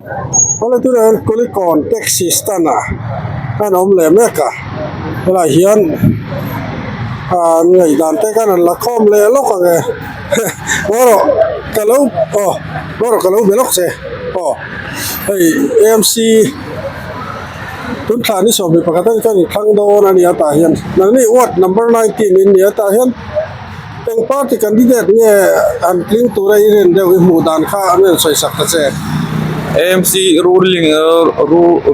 Awle tunah hian Kulikawn taxi stand ah an awm leh mek a helaiah hian ah an ngaihdan te khan an la khawm leh lawk ang e haw rawh ka lo aw haw rawh ka lo be lawk che aw hei AMC tun thla ni sawmhnih pakhat a ni chuan inthlang dawn a ni a tah hian nangni ward number 19 in ni a tah hian. Eng party candidate nge an tling tura i rin deuh i hmuh dan kha an rawn sawi sak ta che. AMC ruling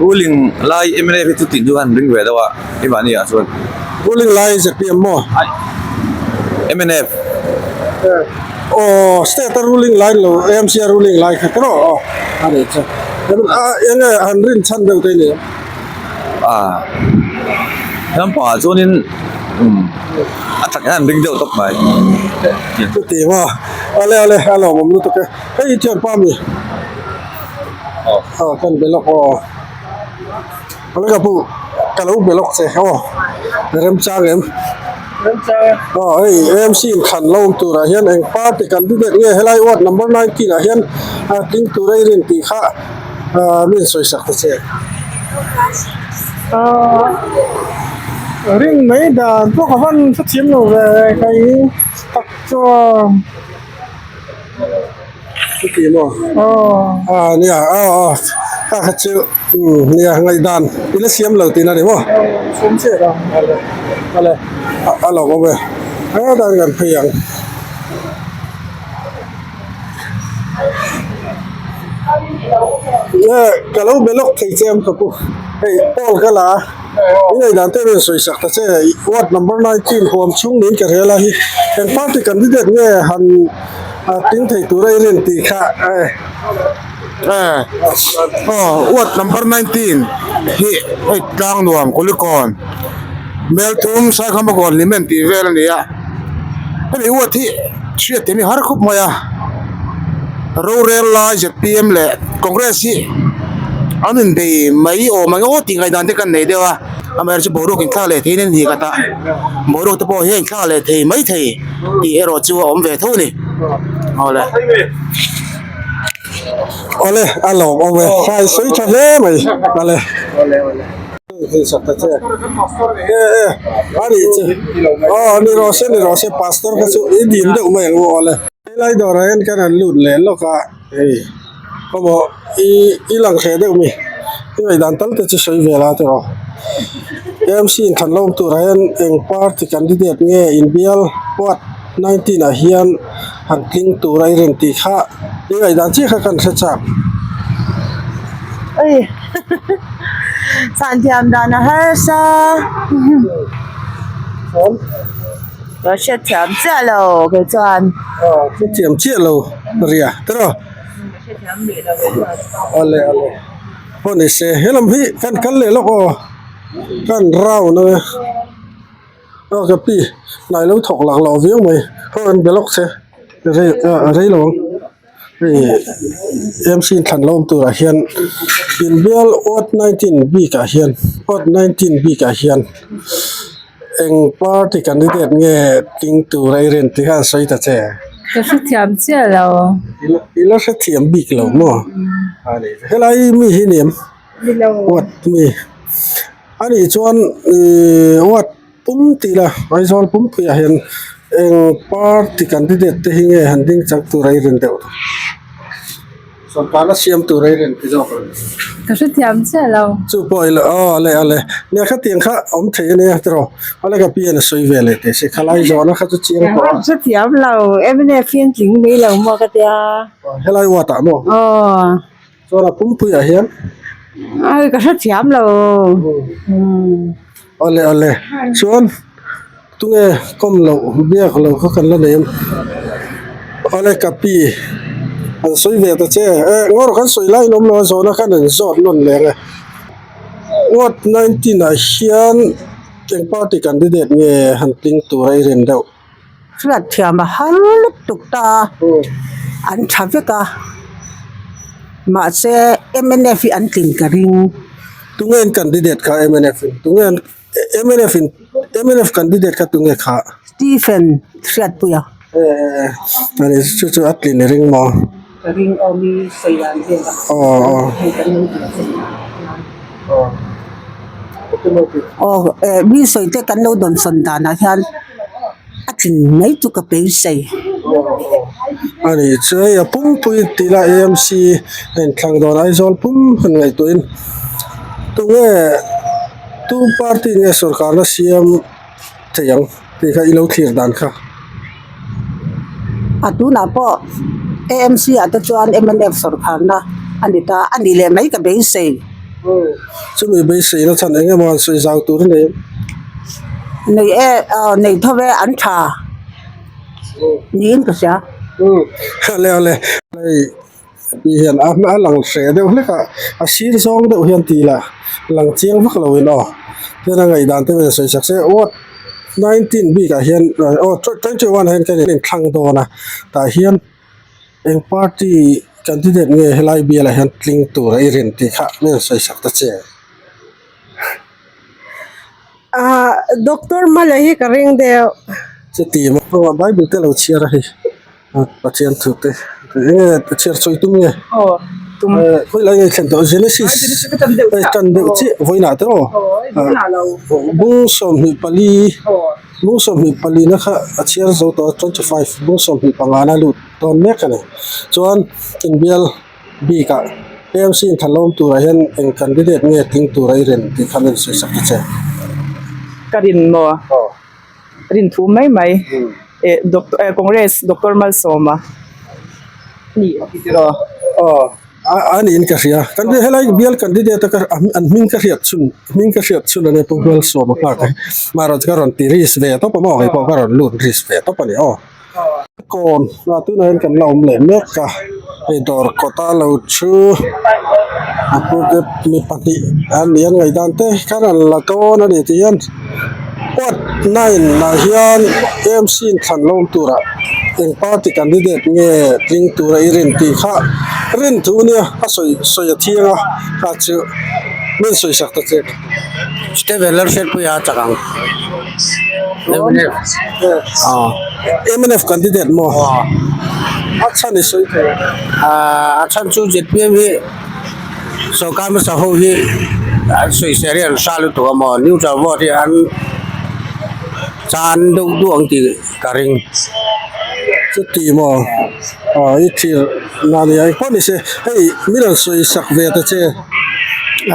ruling lai mla hi chu tih chu han ring ve deuh a i mahni ah chuan. Ruling lai zpm maw? Mnf. Aw state a ruling lai lo AMC a ruling lai kha tawh aw a nih chu. Enge han rin chhan deuh te i ni? Ah lampangah chuanin umm a tak hian an ring deuh tawp mai. Chuti maw ale ale a lawmawm lutuk e hei i thianpa mi aw kan be lawk aw ale ka pu ka lo be lawk che aw remchang em aw hei AMC in thlan lo awm turah hian eng party candidate nge helai ward number 19 ah hian a tling tur a i rin tih kha. Aaa mi sawi sak ta che. Aaa ring mai dan pawh ka van hrethiam lo ve ka in tak chuan. Chuti maw? Aw. Aaa nia aw aw kha kha chu umm nia ngaihdan i la siam lo tihna ni maw? Aw siam chiah lo. Ale ale a lo awm e a dan kan phei ang. Nge ka lo be lawk thei che ang ka pu hei pawl ka la a i ngaih dan te rawn sawi sak ta che ward number 19 huam chhung niin ka hria lai hi eng party candidate nge han tling thei tura i rin tih kha eh aw ward number 19 hi hei tlang nuam kulikawn Melthum Saikhamagon Hlimen tih vel a ni a hemi ward hi. Hriat tih hi har khawp mai a, rorel lai zpm leh congress hi an inbei mai awm ang aw tih ngaihdan te kan nei deuh a, amaherawhchu boruak inthlak leh theiin a ni khat a, boruak te pawh hi a inthlak leh thei mai thei tih erawh chu a awm ve tho a ni. Awle. Awle a lawmawm e, hrai sawi tha hle mai awle. E e a nih chu aw ni rawh se ni rawh se pastor kha chu i dim deuh mai ang u awle helai dawrah hian kan han lut leh lawk a hei khawmaw i i lang hreh deuh mi i ngaihdan tal te chu sawi ve la tiraw AMC in thlan lawm turah hian eng party candidate nge inbial ward 19 ah hian han tling tur a i rin tih kha i ngaihdan chiah kha kan hre chak. Ui Chanthiam dan a harsa Ka hrethiam chiah lo kei chuan. Aw hrethiam chiah lo ria tiraw. Awle awle pawh ni se helam hi kan kal leh lawk aw kan round ang e. Aw ka pi hnai lo thawk lak loh viau mai haw an be lawk che rei ah rei lo ang hei AMC in thlan lo awm turah hian inbial ward 19 bikah hian ward 19 bikah hian eng party candidate nge tling tur a i rin tih kha an sawi ta che. Ka hrethiam chiah lo. I la hrethiam bik lo maw helai mi hi ni em ward mi. A nih chuan ihh ward pum tih la Aizawl pumpuiah hian eng party candidate te hi nge han ding chak tur a i rin deuh sawrkar la siam tur a i rin ti zawk ang. Ka hrethiam chiah lo. Chu pawh i la aw a le a le nia khatiang kha awm thei a nia tiraw a le ka pi hian a sawi ve leh teh se khalai zawhna kha chu chiang tawh a. Ka hrethiam lo mnf hi an tling mai lo maw ka tia. Helai ward ah maw? Aw. Chuan a pumpuiah hian Ai ka hrethiam lo. Awle awle chuan tunge kawm loh biak loh kha kan la nei em awle ka pi an sawi ve ta che eh ngawr kan sawi laiin awm lo a zawhna khan an zawt nawn leh ang e ward 19 ah hian eng party candidate nge han tling tur a i rin deuh. Hriatthiam a har lutuk ta a, an tha vek a, mahse mnf hi an tlin ka ring. Tunge an candidate kha mnf in tunge an mnf in mnf candidate kha tunge kha? Stephen Hriatpuia. E e e chu chu a tlin i ring maw? Ka ring aw mi sawi dan vel a. Hei kan lo tih che aw mi sawi te kan lo dawnsawn danah hian a tling mai chu ka beisei. A nih chu hei a pumpui tih lah AMC a inthlang dawn a Aizawl pum han ngaihtuahin tunge tu party nge sawrkarna siam thei ang tih kha i lo thlir dan kha. A tunah pawh AMC ah te chuan mnf sawrkharna a ni ta a nih leh mai ka beisei. Chumi beisei na chhan eng emaw an sawi zau tur a nei em? Nei e aw nei tho e an tha niin ka hria. Awle awle hei pi hian a a lang hreh deuh hlek a a sir zawng deuh hian tih lah lang chiang vak lo in aw chuan a ngaihdan te pawhin a sawi sak se what 19 bikah hian aw 21 ah hian kan inthlang dawn a tah hian. Eng party candidate nge helai bialah hian tling tur a i rin tih kha min rawn sawi sak ta che. Ahh Doctor Mala hi ka ring deuh. Chuti maw Bible te lo chhiar a hei Pathian thu te eng nge chhiar sawi tum nge? Aw tum. Khawi lai nge i thlen tawh Genesis hei tan deuh chiah vawiinah te aw bung 24. Bung 24 na kha a chhiar zo tawh a 25 bung 25 na lut dawn mek a ni. Chuan inbial bikah AMC inthalawm turah hian eng candidate nge tling tura i rin tih kha min sawi sak ta che. Ka rin maw? Rin thu mai mai. Eh Doctor eh Congress Doctor Malsawma ni a ti tiraw? Aw. A niin ka hria. Kan helai bial candidate a ka an hming ka hriat chhun hming ka hriat chhun a nia Pu Hmelsawma nghak hi. Mahrawh chu ka rawn ti risk ve tawp a maw kei pawh ka rawn lut risk ve tawp a ni aw. Kawn a tunah hian kan la awm leh mek a hei dawr kawta lo thu a pu te mi pahnih an ni an ngaihdan te khan an la dawn a ni tih hian ward 9 ah hian AMC inthlan lawm turah eng party candidate nge tling tura i rin tih kha rin thu nia a sawi sawi a thiang a kha chu min sawi sak ta che. Steven Lalhriatpuia a chak ang. Mnf. Mnf candidate maw? A chhan i sawi thei a. A chhan chu zpm hi sorkar hmasa ho hi an sawisel hi an hra lutuk a maw neutral vote hi an chan deuh duh ang tih ka ring. Chuti maw? Aw i thlir na nia engpawh ni se hei min rawn sawi sak ve ta che.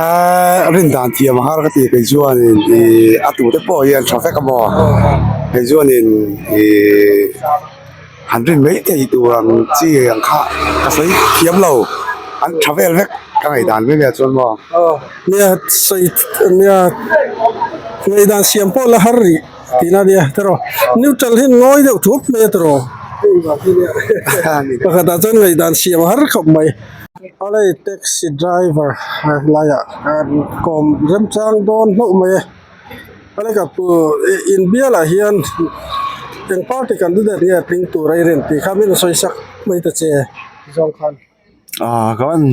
Aaa rin dan thiam a har ka ti kei chuanin ih a tute pawh hi an tha vek a maw kei chuanin ih han rin mai thei tur ang chi ang kha ka sawi thiam lo an tha vel vek ka ngaihdan mai mai ah chuan maw. Nia sawi nia ngaihdan siam pawh la har rih tihna ania tiraw neutral hi ngawi deuh thup mai a tiraw pakhatah chuan ngaihdan siam a har khawp mai. Awlei taxi driver laiah an kawm remchang dawn hlauh mai e awlei ka pu inbialah hian eng party candidate nge tling tur a i rin tih kha min sawi sak mai ta che zawng khan. Ah ka van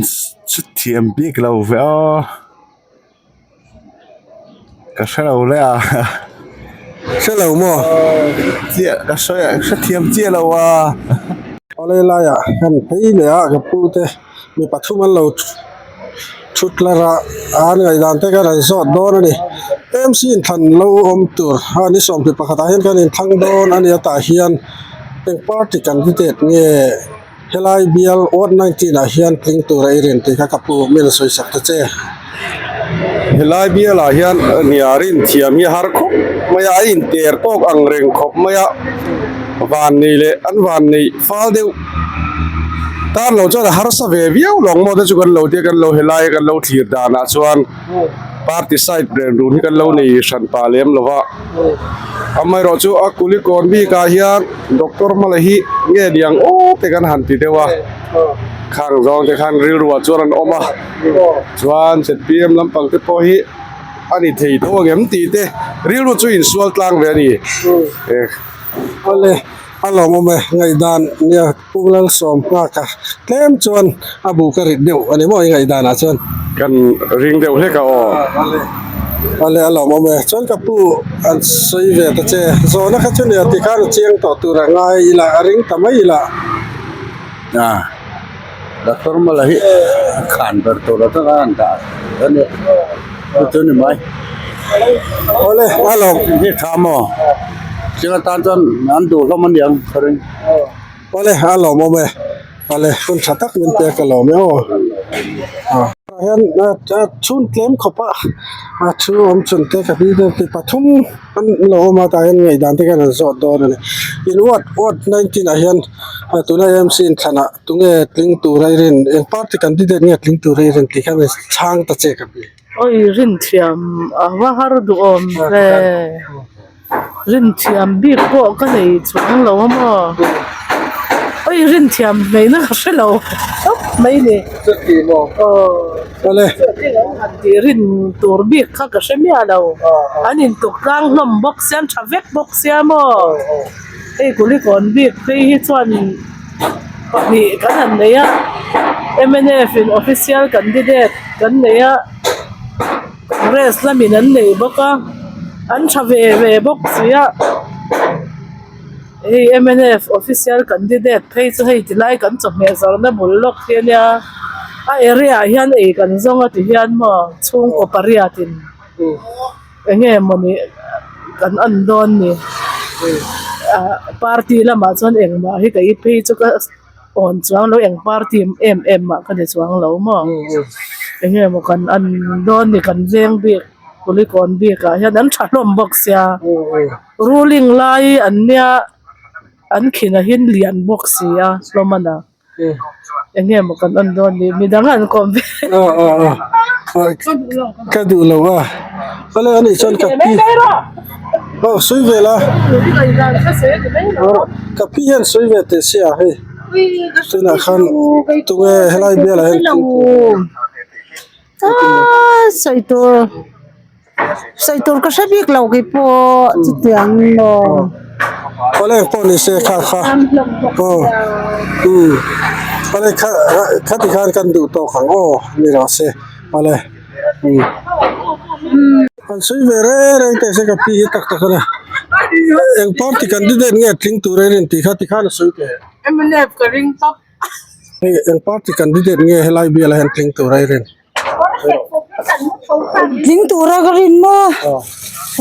chhuthiam bik lo ve aw. Ka hre lo le a. Hre lo maw? Chiah ka hre hrethiam chiah lo a. Awlei laiah kan phei leh a ka pu te mi pathum an lo thu tlar a an ngaihdan te khan an zawt dawn a ni. MC inthlan lo awm tur a ni sawmhnih pakhatah hian kan inthlang dawn a ni a tah hian eng party candidate nge Helai bial ward 19 ah hian tling tura i rin tih kha ka pu min a sawi sak ta che. Helai bialah hian hniarin thiam hi a har khawp mai a, a inter tawk ang reng khawp mai a, van nei leh an van nei fal deuh tan lo chuan a harsa ve viau lawng maw te chu kan lo tia kan lo helai kan lo thlir danah chuan party side ren run hi kan lo nei hran pah lem lo va, amaherawh chu a kulikawn bikah hian. Doctor Mala hi nge niang aw te kan han ti deuh a, khang zawng te khan rilruah chuan an awm a, chuan zpm lampang te pawh hi a ni thei tho ang em tih te rilru chu insual tlang ve a ni. Awle a lawmawm e, ngaihdan nia Pu Lalsawm nghak a, tlem chuan a bu ka rit deuh a ni maw i ngaihdanah chuan. Kan ring deuh hlek a aw. Awle a lawmawm e. Chuan ka pu an sawi ve ta che. Zawhna kha chu nia tikhan a chiang tawh tur a ngai ila a ring ta mai ila. A. Doctor Mala hi a khan ber tur atanga an dah a ni chu chu ni mai. Awle a lawm. Hi tha maw? Thil atan chuan an duh hlawm a niang ka ring. Awle a lawmawm e. Awle hun tha tak min pek a lawm e aw. Tah hian chhun tlem khawp a a thu awm chhun te ka hming deuh te pathum an lo awm a tah hian ngaihdan te khan an zawt dawn a ni. In ward ward 19 ah hian tuna AMC inthlanah tunge tling tur a i rin eng party candidate nge tling tur a i rin tih khan chhang ta che ka hming. Awi rinthiam a va har duhawm ve. Rinthiam bik pawh ka nei chuang lo a maw? Oi rinthiam hmeina ka hre lo tawp mai ni. Chuti maw? Aw. Awle. Chuti ang han tih rin tur bik kha ka hre miah lo. An intuk tlang hlawm bawk sia an tha vek bawk sia maw? Hei Kulikawn bik phei hi chuan pahnih kan han nei a, mnf in official candidate kan nei a. Congress lamin an nei bawk a an tha ve ve bawk si a hei mnf official candidate phei chu hei tilai kan chawhmeh zawrhna bul lawk hi ania a area ah hian ei kan zawng a ti hian maw chhungkaw pariat in eng nge mawni kan en dawn ni ah party lamah chuan engmah hi ka i phei chu ka. Awn chuang lo eng party em em mah ka ni chuang lo maw eng nge maw kan an dawn ni kan veng bik kulikawn bik ah hian an tha hlawm bawk sia ruling lai an nia an khin a hin lian bawk si a hlawm a na eng nge maw kan en dawn ni midang an kawm ve ka duh lo a awle anih chuan ka pi aw sawi vel a ka pi hian sawi ve teh sia hei tunah khan tunge helai bialah hian sawi tur sawi tur ka hre bik lo kei pawh chutiang maw awle pawh ni se kha kha aw umm awle kha khati khan kan duh tawk ang aw ni rawh se awle umm an sawi ve reng reng teh se ka pi hi tak tak a nia eng party candidate nge tling tur a rin tih kha tikhan a sawi teh mnf ka ring tawp hei eng party candidate nge helai bialah hian tling tur a i rin. Tling tura ka rin maw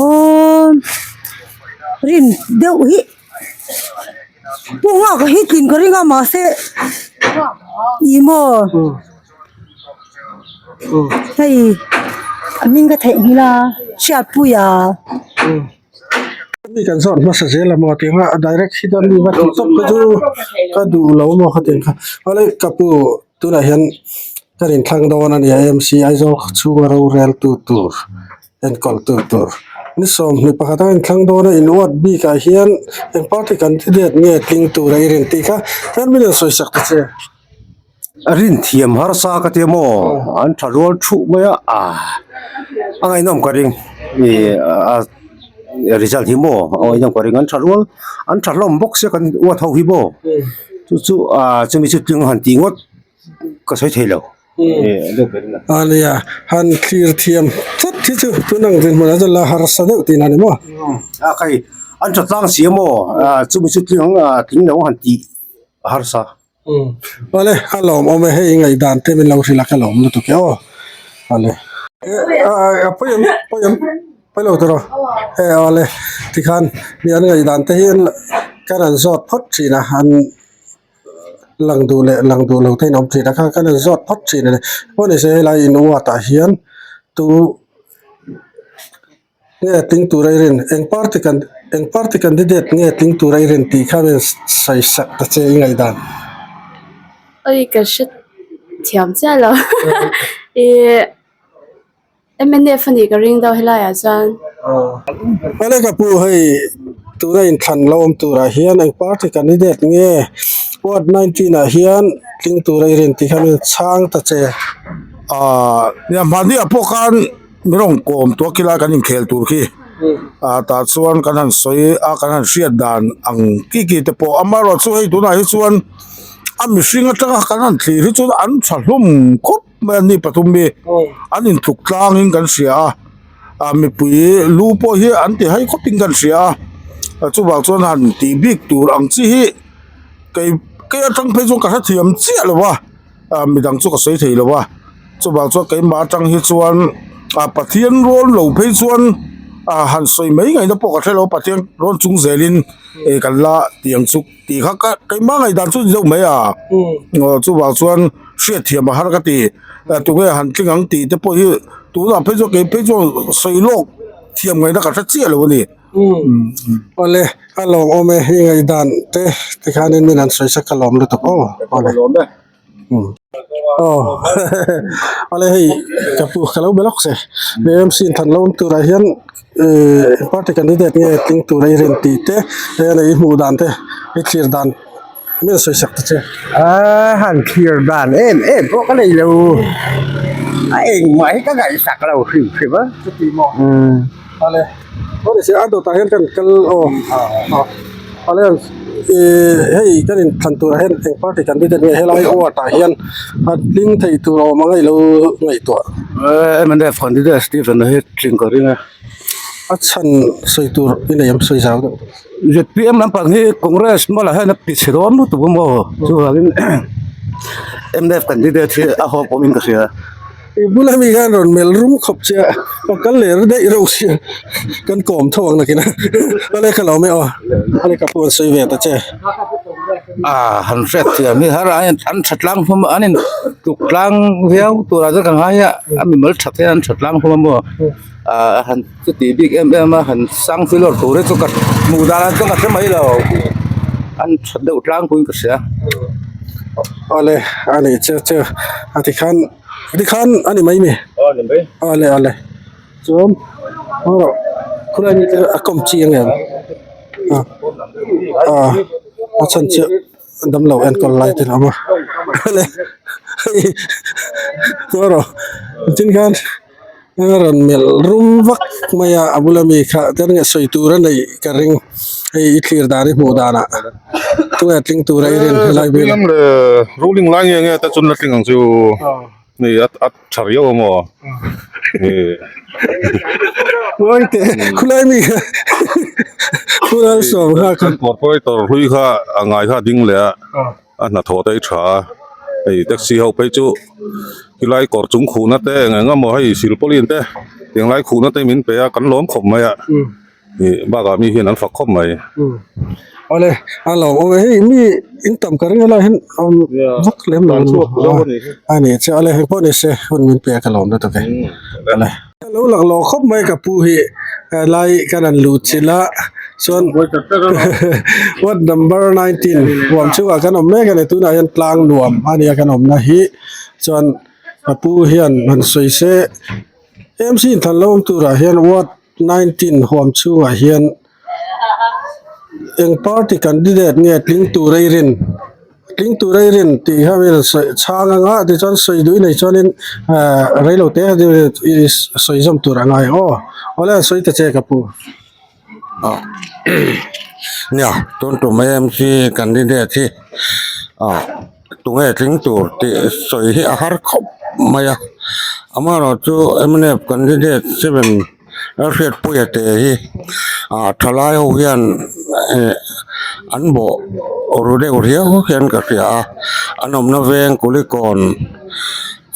aw rin deuh hi pawh nghak hi tlin ka ring a mahse ih maw hei a hming ka theihnghilh a hriatpuia. Mi kan zawt hmasa zel a maw tih kha a direct hi chuan mi va ti tawp kha chu ka duh lo maw khatiang kha awle ka pu tunah hian ka rin thlang dawn a ni a AMC Aizawl chhunga rorel tu tur enkawl tu tur ni sawmhnih pakhat a inthlang dawn a in ward bik ah hian eng party candidate nge tling tur a i rin tih kha chuan min rawn sawi sak ta che. A rin thiam harsa ka tia maw an tha rual thuh mai a ah a ngaihnawm ka ring ih a result hi maw a ngaihnawm ka ring an tha rual an tha hlawm bawk sia kan uat ho hi maw chu chu ah chumi chu tling han tih ngawt ka sawi thei lo a nia han thlir thiam tlat hi chu tun ang dinhmunah chuan la harsa deuh tihna a ni maw a khai an tha tlang si a maw ah chumi chu tling ah tling lo han tih a harsa. Awle a lawm awm e hei ngaihdan te min lo hrilh a ka lawm lutuk e aw awle a pawi awm pawi awm pawi lo tawh e awle tikhan mi an ngaihdan te hi kan han zawt phawt thin a an lang duh leh lang duh lo te in awm thin a kha kan han zawt phawt thin a ni pawh ni se helai in uat ah hian tu Nge tling tura i rin? Eng party kan eng party candidate nge tling tura i rin tih kha min sawi sak ta che i ngaihdan. Oi ka hre thiam chiah lo ih mnf a nih ka ring deuh helai ah chuan. Awle ka pu hei tuna inthlan lo awm turah hian eng party candidate nge ward 19 ah hian tling tura i rin tih kha min chhang ta che. Ahh nia mahni ah pawh khan. Mi rawn kawm tuah khi lai kan inkhel tur khi ah tah chuan kan han sawi a kan han hriat dan ang ki ki te pawh amaherawh chu hei tunah hi chuan a mihring atanga kan han thlir hi chuan an tha hlawm khawp mai a ni pathum hi an intluk tlangin kan hria a ah mipui lu pawh hi an ti hai khawpin kan hria a chuvang chuan han tih bik tur ang chi hi kei kei atang phei chuan ka hrethiam chiah lo a. ah midang chu ka sawi thei lo a chuvang chuan keimah atang hi chuan ah Pathian rawn lo phei chuan ah han sawi mai ngaihna pawh ka hre lo Pathian rawn chung zelin eh kan la tih ang chu tih kha ka keimah ngaihdan chu ni deuh mai a aw chuvang chuan hriatthiam a har ka ti tunge han tling ang tih te pawh hi tunah phei chuan kei phei chuan sawi lawk thiam ngaihna ka hre chiah lo a ni. Awle a lawmawm e i ngaihdan te tikhanin min han sawi sak ka lawm lutuk aw awle aw awle hei ka pu ka lo be lawk che AMC in than lo awm turah hian ihh party candidate nge tling tura i rin tih te eng i hmuh dan te i thlir dan min sawi sak ta che. Aa han thlir dan em em pawh ka nei lo a engmah hi ka ngaihsak lo hrim hrim a. Chuti maw? Awle aw ni se a dawtah hian kan kal aw awle ih hei kan inthlan turah hian eng party candidate nge helai ward ah hian a tling thei tur a awm ang a ilo ngaihtuah. MNF candidate Stephen a hi tling ka ring a. A chhan sawi tur i nei em sawi zau deuh. ZPM lampang hi Congress mawlah hian a ti chhe dawn lutuk a maw chuvangin MNF candidate hi a hawp awmin ka hria. I bula mi khan rawn melh rum khawp che a, ka kal leh daih reuh sia kan kawm tho ang nakin a, awle ka lo mai aw, awle ka pu an sawi ve ta che. A han hriat thiam hi har a an tha tlang hlawm a an in tluk tlang viau turah chuan ka ngai a, a mimal that hian an tha tlang hlawm a maw ah han chuti bik em em a han sang filawr tur hi chu ka hmuh dan ah chuan ka hre mai lo an tha deuh tlangpuiin ka hria. Awle a nih che che a tikhan. Tikhan a ni mai mi? Aw a ni mai. Awle awle chuan rawh khulai mi te a kawm chi ang em? A a chhan chu damlo enkawl lai te a awm a awle hei chuan rawh tin khan a rawn melh rum vak mai a a bula mi kha te enge sawi tur a neih ka ring hei i thlir dan i hmuh danah tunge tling tura i rin helai vel ah. Ruling lai nge nge te chun la tling ang chu ni a a tha riau a maw ni. Ngawi teh khulai mi kha Pu Lalsawm kha kan corporator hlui kha a ngai kha a ding leh a a hnathawh te hi tha a hei taxi ho phei chu khilai kawr chung khuhna te eng eng emaw hei silpauline te tiang lai khuhna te min pe a kan lawm khawp mai a ih bakah mi hian an fak khawp mai. Awle a lo awm e hei mi in tam ka ring a lai hian awm vak lem lo a ni chu awle heng pawh ni se hun min pe a ka lawm lutuk e awle. Ka lo lak lo khawp mai ka pu hi helai kan han luh chilh a chuan ward number 19 huam chungah kan awm mek a ni tunah hian tlang nuam a nia kan awmna hi chuan ka pu hian han sawi se MC inthan lo awm turah hian ward 19 huam chungah hian eng party candidate nge tling tur a i rin tling tur a i rin tih kha mi rawn sawi chhang anga tichuan sawi duh i nei chuanin ahh reilo te i sawi zawm tur a ngai ang aw awle an sawi ta che ka pu. Nia tun tum AMC candidate hi ah tunge tling tur tih sawi hi a har khawp mai a amaherawhchu mnf candidate seven Lalhriatpuia te hi ah thalai ho hian eh an bawh ru deuh riau hian ka hria a an awmna veng kulikawn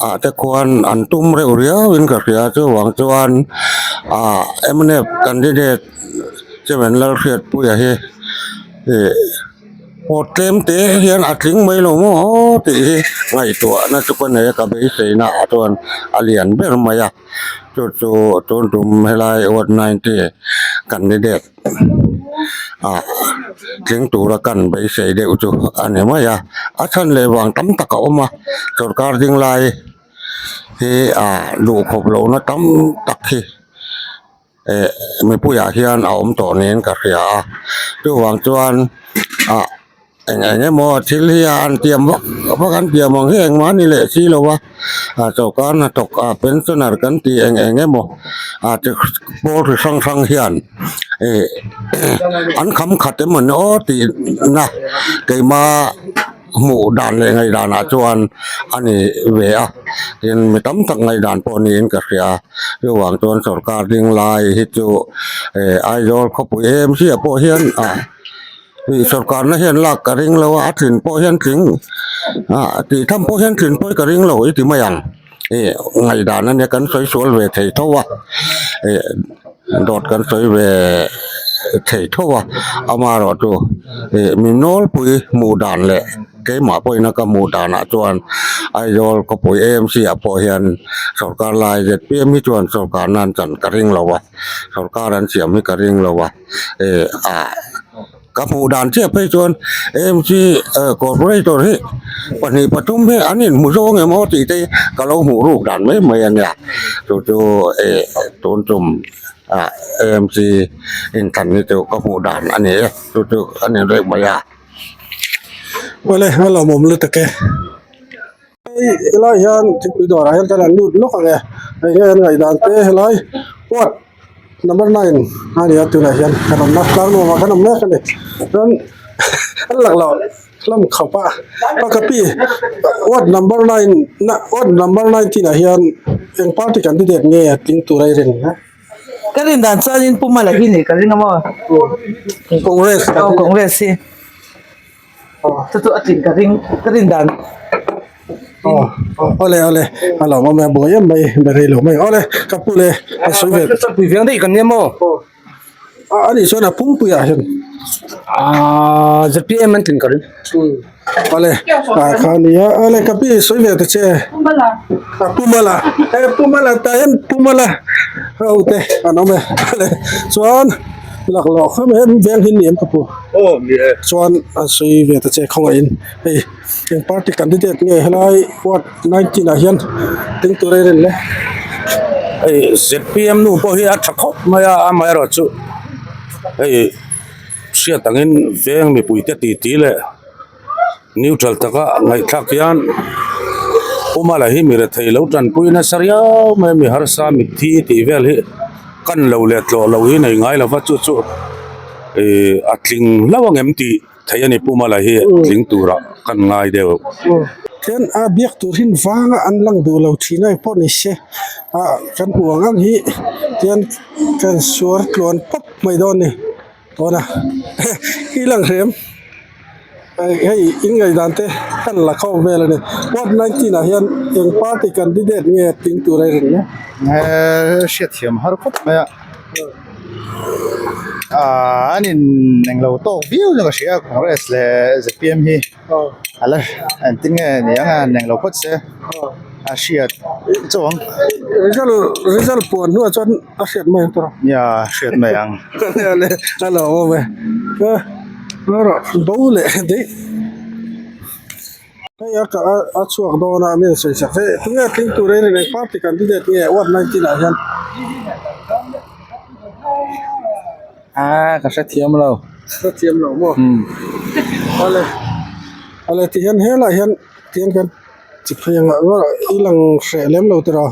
ah te khuan an tum reuh riau in ka hria chuvang chuan ah mnf candidate chairman Lalhriatpuia hi ih. Pawt tlem te hian a tling mai lo maw aw tih hi ngaihtuahna chu ka nei a ka beiseina ah chuan a lian ber mai a chu chu tun tum helai ward 90 candidate ah tling tura kan beisei deuh chu a ni mai a a chhan leh vang tam tak a awm a sorkar ding lai hi ah duhkhawp lohna tam tak hi. Eh mipuiah hian a awm tawh niin ka hria a chuvang chuan ah eng eng emaw thil hi an tiam vak vak an tiam ang hi engmah a ni leh si lo a ah sorkar hnathawk ah pensioner kan tih eng eng emaw ah chi pawl chi hrang hrang hian ih an kham khat emaw ni aw tih na keima. Hmuh dan leh ngaihdanah chuan a ni ve a, tin mi tam tak ngaihdan pawh niin ka hria a, chuvang chuan sorkar ding lai hi chu eh Aizawl khawpui em chiah pawh hian ah Ih sorkarna hian lak ka ring lo a a tlin pawh hian tling ah tih tham pawh hian tlin pawh hi ka ring lo i ti mai ang ih ngaihdan ania kan sawi sual ve thei tho a ih dawt kan sawi ve thei tho a amaherawhchu ih mi nawlpui hmuh dan leh keimah pawhin a ka hmuh danah chuan Aizawl khawpui AMC ah pawh hian sorkar lai zpm hi chuan sorkar nan chan ka ring lo a sorkar an siam hi ka ring lo a ih ah ka hmuh dan chiah phei chuan AMC corporator hi pahnih pathum hi an inhmu zawng em aw tih te ka lo hmuh ruk dan mai mai a nia chu chu ih tun tum ah AMC inthlan hi chu ka hmuh dan a ni e chu chu a ni reng mai a. Awle a lawmawm lutuk e hei helai hian thingpui dawrah hian kan han lut lawk ang e hei hian an ngaihdan te helai ward number nine a ni a tunah hian kan awmna tlang nuamah kan awm mek a ni chuan an lak loh hlawm khawp a a ka pi ward number nine na ward number nineteen ah hian eng party candidate nge tling tur a i rin a. Ka rin dan chuanin Pu Mala hi nih ka ring a maw? Congress. Aw Congress hi. Chu chu a tlin ka ring ka rin dan. Aw awle awle a lo awm a buai em mai be rei lo mai awle ka pu le a sawi ve. Pui veng daih kan nia maw? A anih chuan a pumpuiah hian. Aaa zpm an tlin ka ring. Awle ah kha nia awle ka pi sawi ve ta che. Pumala. A pumala e pumala tah hian pumala ho te an awm e awle chuan laklawh khawp mai hian veng hi ni em ka pu. Aw ni e. Chuan a sawi ve ta che khawngaihin hei eng party candidate nge helai ward 19 ah hian ding tur a rin le. Hei zpm nu pawh hi a tha khawp mai a amaherawhchu hei hriat angin veng mipuite titi leh neutral taka ngaihthlak hian Pumala hi mi rethei lo tanpui nasa riau mai a mi harsa mitthi tih vel hi kan lo leh tlawh loh hi nei ngai lova chu chu ihh a tling hlauh ang em tih theih a ni Pumala hi tling turah kan ngai deuh. Then a biak tur hin vanga an lang duh lo thin a pawh ni se ah kan hmuh ang ang hi tian kan suar tluan pawp mai dawn a ni. Tawna i lang hrem hei in ngaihdan te kan la khawm vel a ni ward 19 ah hian eng party candidate nge tling tur a rin le hriatthiam har khawp mai a ah an in englo tawk viau zawk a hria congress leh zpm hi ala engtin nge ni ang a an englo phawt se a hriat chauh ang result result puan hnuah chuan a hriat mai ang tawh nia hriat mai ang a lo awm e rawh bo leh daih hei a ka a chhuak dawn a mi sawi sak hei tunge tling tur in eng party candidate nge ward 19 ah hian a ka hrethiam lo hrethiam lo maw awle awle tihian helaiah hian tihian kan chi phei ang a i lang hreh lem lo tiraw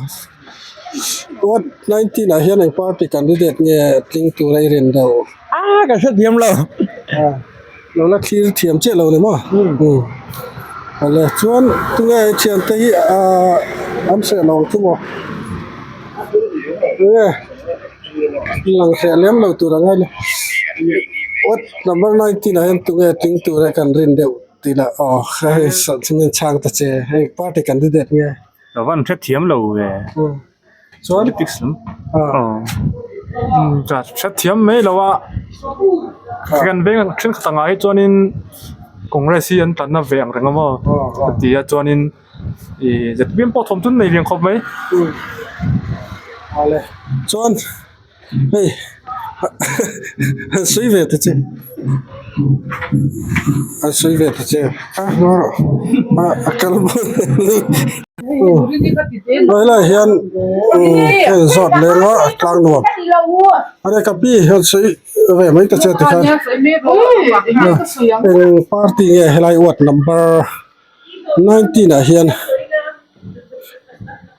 ward 19 ah hian eng party candidate nge tling tura i rin deuh a ka hrethiam lo lo la thlir thiam chiah lo ni maw awle chuan tunge i thiante hi ahh an hreh lo ang chu maw tunge Lang hreh lem lo tur ang a ni. Ward number 19 ah hian tunge tling tura kan rin deuh tih lah aw hei min chhang ta che hei party candidate nge. Ka van hrethiam lo ve. Chuan politics lam. Ka hrethiam mai lo a. Kan veng thenkhat angah hi chuanin Congress hi an tlanna ve ang reng a maw ka ti a chuanin. Ih zpm pawh thawm chu nei lian khawp mai. Awle chuan hei han sawi ve ta che han sawi ve ta che a a kal helaiah hian hei zawt leng a tlang nuam a ka pi hian sawi ve mai ta che tikhan eng party nge helai ward number. 19 ah hian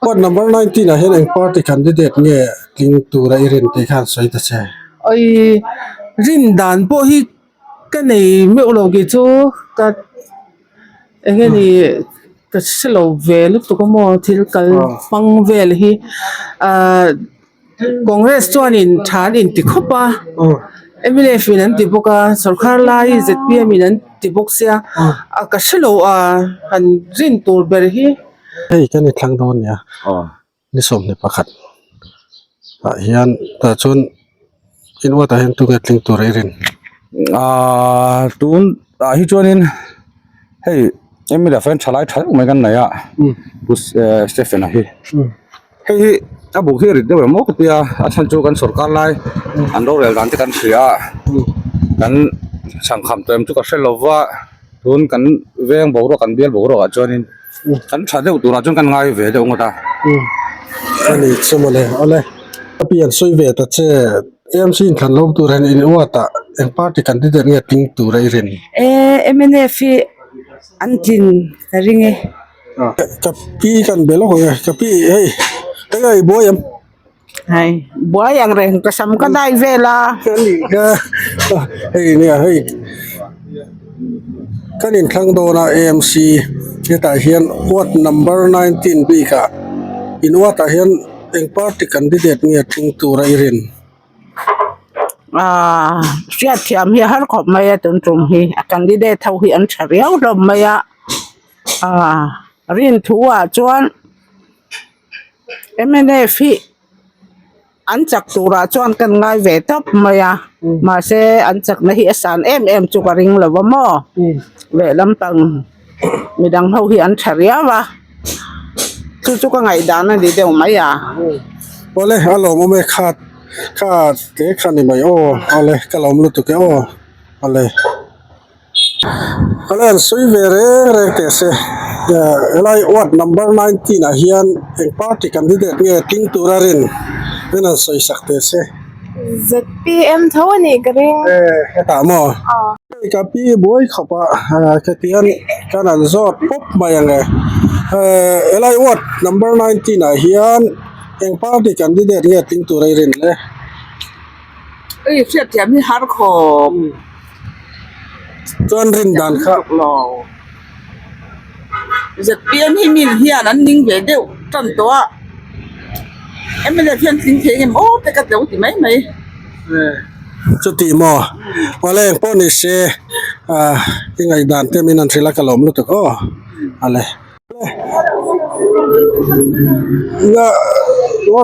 ward number 19 ah hian eng party candidate nge tling tura i rin tih khan sawi ta che. Oi rin dan pawh hi ka nei meuh lo kei chu ka eng nge ni ka hre lo ve lutuk a maw thil kal hmang vel hi ahh congress chuanin tha an inti khawp a. MNF in an ti bawk a sawrkar lai zpm in an ti bawk sia a ka hrelo a han rin tur ber hi. Hei kan i thlang dawn nia ni 21 ah hian tah chuan in uat ah hian tunge tling tur a i rin. Aaa tun ah hi chuanin hei MNF hian thalai tha deuh mai kan nei a pu Stephen a hi. Hei hi a buk hi a rit deuh em aw ka tia a chhan chu kan sawrkar lai an rorel dan te kan hria a kan chhangkham tawh em chu ka hre lo va tun kan veng boruak kan bial boruak ah chuanin kan tha deuh turah chuan kan ngai ve deuh ngawt a. Ani chu mawle awle ka pian sawi ve ta che AMC in thlan lo tur hian in uat ah eng party candidate nge tling tur a i rin? E mnf hi an tlin ka ring e. Ka pi kan be lawk ang e ka pi hei eng a i buai em? Hei buai ang reng ka sam ka dai vel a. Ka hei nia hei kan inthlang dawn a AMC hetah hian ward number 19 bik ah in ward ah hian eng party candidate nge tling tur a i rin? Aaa hriatthiam hi a har khawp mai a tun tum hi a candidate ho hi an tha riau hlawm mai a. Aaa rin thu ah chuan mnf hi an chak turah chuan kan ngai ve tawp mai a mahse an chakna hi a san em em chu ka ring lo va maw lehlam pang midang ho hi an tha riau a chu chu ka ngaihdan a ni deuh mai a. Awle a lawmawm e khat kha te kha ni mai aw awle ka lawm lutuk e aw awle. Ka la sawi ve reng reng teh se helai ward number 19 ah hian eng party candidate nge tling tura rin in han sawi sak teh se. ZPM tho a nih ka ring. E hetah maw? Hei ka pi buai khawp a khatian kan han zawt pawp mai ang e. Helai ward number 19 ah hian eng party candidate nge tling tura i rin le? Hei hriatthiam hi har khawp. Chuan rin dan kha lo. ZPM hi min hian an ning ve deuh tan tawh a. MLA hian tling thei engemaw aw te ka tlo ti mai mai. Chuti maw? Awle eng pawh ni se i ngaihdan te min han hrilh a ka lawm lutuk aw. Awle. Nga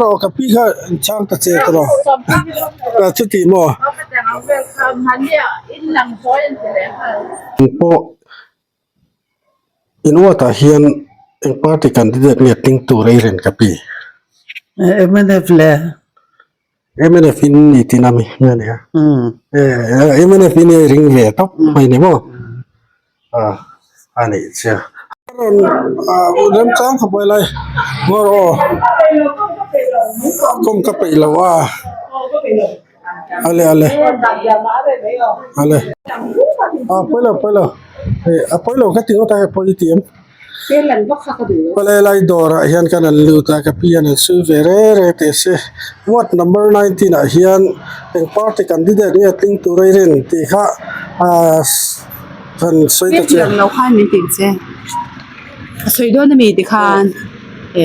rawh ka pi kha chhang ta che tawh a chuti maw pawh in uat ah hian eng party candidate nge tling tur a i rin ka pi mnf le mnf in ni tin ami nge nia mnf in i ring ve tawp mai ni maw. A nih chiah. Rawn remchang khawp mai lai ngawr aw kawng ka peih lo a ale ale ale a pawi lo pawi lo hei a pawi lo ka ti ngawt a hei pawi i ti em awle lai dawrah hian kan han lut a ka pi hian an sawi ve re re teh se ward number 19 ah hian eng party candidate nge tling tur a i rin tih kha ahh. Kan sawi ta che. Lo khan min tih che. Ka sawi dawn ami ti khan. E.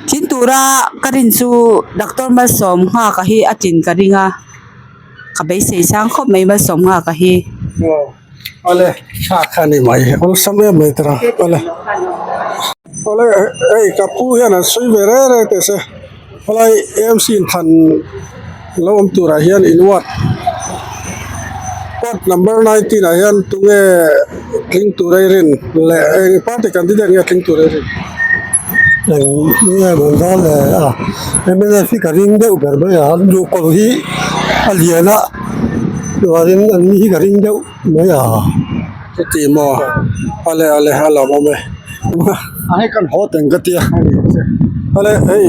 Tling tura ka rin chu Doctor Malsawm nghak a hi a tlin ka ring a. Ka beisei sang khawp mai Malsawm nghak a hi. Aw awle tha kha ni mai awlsam em mai tara awle. Awle hei ka pu hian an sawi ve reng reng teh se helai AMC in thlan lo awm turah hian in ward ward number 19 ah hian tunge tling tur a i rin leh eng party candidate nge tling tur a i rin. Eng nge maw dawn le a mnf hi ka ring deuh ber mai a an luhkawlh hi a lian a chuanin an ni hi ka ring deuh mai a. Chuti maw ale ale a lawmawm e. A hei kan haw teng ka tia. Ale hei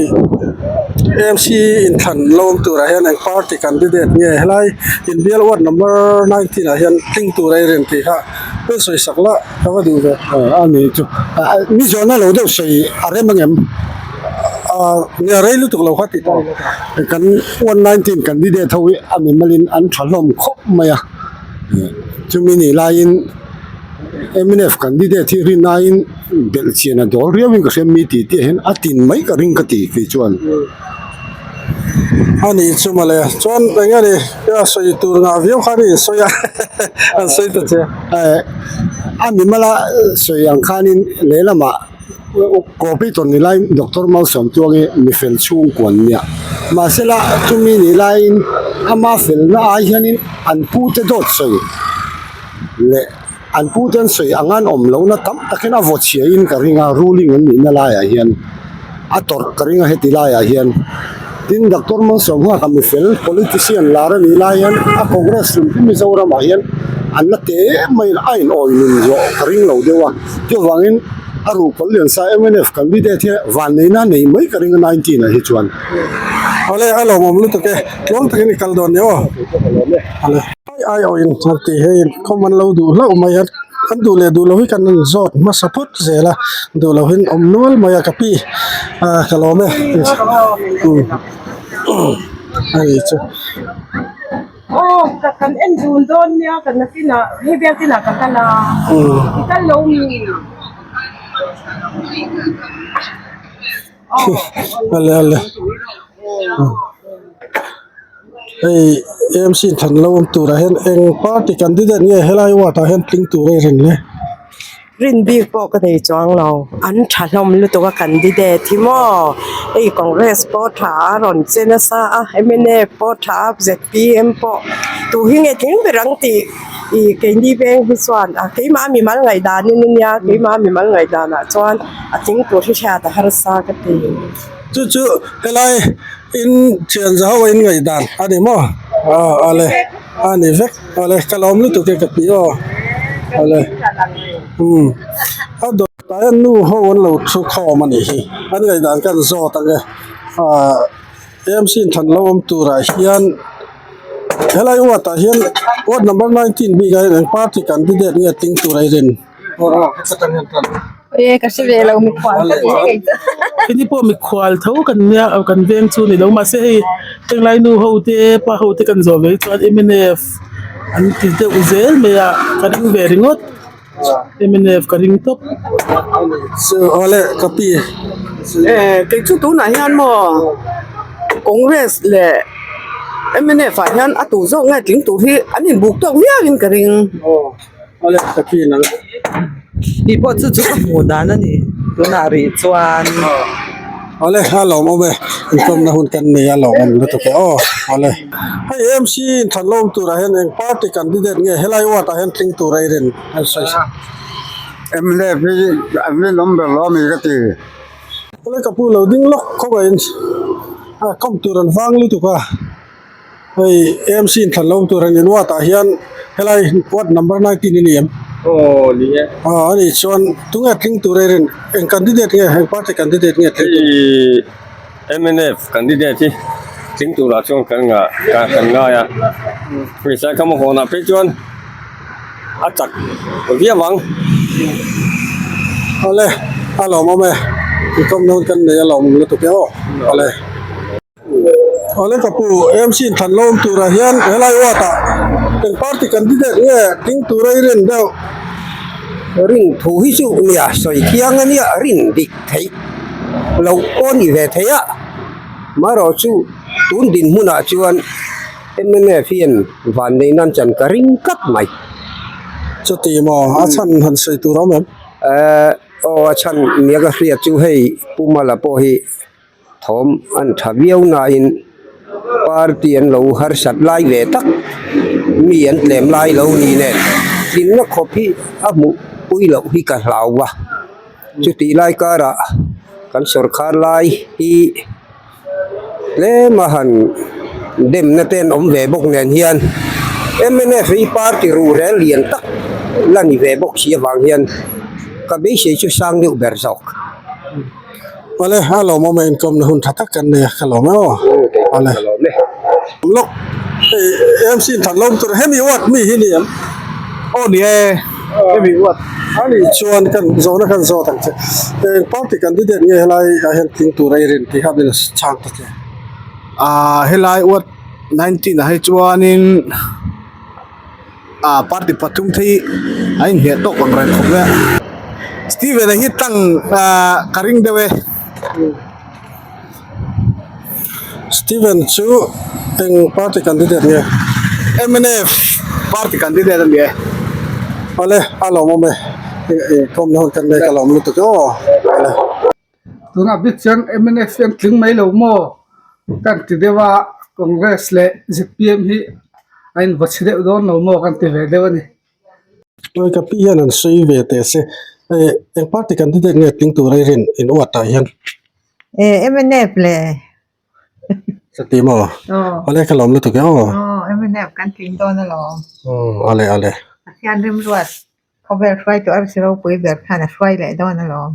AMC inthlan lawm turah hian eng party candidate nge helai inbial ward number 19 ah hian tling tur a i rin tih kha hei sawi sak la ka va duh ve. A ni chu mi zawhna lo deuh sawi a rem angem? Nia rei lutuk lo kha tih ta ila. Kan ward 19 candidate ho hi a mimalin an tha hlawm khawp mai a. Chumi nih laiin mnf candidate hi rin aiin belh chian a dawl riauin ka hria mi tih te hian a tin mai ka ring ka ti kei chuan. A nih chu mawle chuan eng nge ni a sawi tur ngah viau khan i insawi a an sawi ta che. A mimala sawi ang khanin lehlamah Copy tawn ni laiin Doctor Malsawmtuang hi mi fel chhungkuan nia. Mahsela chumi ni laiin ama felna ai hianin an pute dawt sawi leh an pute an sawi ang an awm lohna tam takin a vaw chhiahin ka ring a, ruling an nihna laiah hian a tawrh ka ring a heti laiah hian. Tin, Doctor Malsawmnghaka mi fel politician lar a nih lai hian a Congress hlum hi Mizoramah hian an la te em maiin a inawi nun zawh ka ring lo deuh a, chuvangin a ruhkawl lian sa mnf candidate hi vanneihna a nei mai ka ring a 19 ah hi chuan. Awle a lawmawm lutuk e, tluang takin i kal dawn ni aw. Awle. Ai ai awh in an tih hei khawm an lo duh hlauh mai a, an duh leh duh lo hi kan rawn zawt hmasa phawt zel a, duh lo hin awm nual mai a ka pi ah ka lawm e a ni chu. Aw ka kan en dun dawn nia ka nakinah hei biakinah ka kal a i kal lo mi? Ale ale hei AMC than lo awm turah hian eng party candidate nge helai ward ah hian tling tur a i rin le. Rin bik pawh ka nei chuang lo an tha hlawm lutuk a candidate hi maw hei congress pawh tha a rawn che nasa a mnf pawh tha a zpm pawh tu hi nge tling ber ang tih ih keini veng hi chuan a keimah mimal ngaihdan in ania keimah mimal ngaihdan ah chuan a tling tur hi hriat a harsa ka ti. Chu chu helai in thian za ho in ngaihdan a ni maw aw ale a ni vek ale ka lawm lutuk e ka pi aw ale umm a dawt ah hian nu ho an lo thu khawm a nih hi an ngaihdan kan zawt ang e ah AMC in thlan lo awm turah hian helai ward ah hian ward number 19 bik ah hian eng party candidate nge tling tur a i rin. E ka hre ve lo mikhual ka ni ngei chu. Keini pawh mikhual tho kan nia kan veng chu ni lo mahse hei henglai nu ho te pa ho te kan zawh ve hi chuan mnf an ti deuh zel mai a ka ring ve ringawt mnf ka ring tawp. Awle ka pi. Kei chu tunah hian maw Congress leh mnf ah hian a tu zawk nge tling tur hi an inbuk tawk viau in ka ring. Awle ka pi nang. Tih pawh chu chu ka hmuh dan a ni tunah rih chuan. Awle a lawmawm e inkawmna hun kan nei a lawmawm lutuk e aw awle. Hei AMC inthlan lawm turah hian eng party candidate nge helai ward ah hian tling tur a i rin an sawi sa. Mnf hi an rinawm ber lo a mi ka ti. Awle ka pu lo ding lawk khawp a in a kawm tur an vang lutuk a. Hei AMC inthlan lo tur a ni ward ah hian helai ward number 19 a ni em? Aw ni e. Aw a nih chuan tunge tling tur a rin eng candidate nge eng party candidate nge tling tur? Hei mnf candidate hi tling turah chuan kan ngah kan ngai a hei Saikhama hawnah phei chuan a chak viau ang. Awle a lawmawm e inkawmna hun kan nei a lawmawm lutuk e aw awle. Awle ka pu AMC in thlan lo awm turah hian helai ward ah eng party candidate nge tling tura i rin deuh? Rin thu hi chu nia sawi thiang a nia rin dik theih loh pawh a ni ve thei a marawh chu tun dinhmunah chuan mnf hian vanneih nan chan ka ring tlat mai. Chuti maw a chhan han sawi tur a awm em? Ehh aw a chhan nia ka hriat chu hei Pu Mala pawh hi. Thawm an tha viau nain party an lo harsat lai ve tak mi an tlem lai lo ni nen tlinna khawp hi a hmuh pui loh hi ka hlau va chutih lai karah kan sawrkar lai hi tlem a han demna te an awm ve bawk nen hian mnf hi party ruhrel lian tak la ni ve bawk si avang hian ka beisei chu sang deuh ber zawk. Awle a lawmawm e inkawmna hun tha tak kan nei a ka lawm e aw awle lawk hei AMC in that lawm tur hemi ward mi hi ni em aw ni e hemi ward ani chuan kan zawhna kan zawt ang che eng party candidate nge helai ah hian tling tur a i rin tih kha min chhang ta che ah helai ward 19 ah hi chuanin ah party pathum te hi a inhmeh tawk ang reng khawp mai a Steven a hi tlang ah ka ring deuh e. Steven chu eng party candidate nge? Mnf party candidate a ni e. Awle a lawmawm e, inkawmna hun kan nei ka lawm lutuk e aw. Awle. Tunah bik chuan mnf hi an tling mai lo maw kan ti deuh a, Congress leh zpm hi a invaw chhe deuh dawn lo maw kan ti ve deuh a ni. Awi ka pi hian an sawi ve teh se, eng party candidate nge tling tur a i rin in uat ah hian? Mnf le. Chuti maw? Awle ka lawm lutuk e aw. Mnf kan tling dawn alawm. Awle awle. Pathian rimruat khawvel hruaitu arsi ropui ber khan a hruai leh dawn alawm.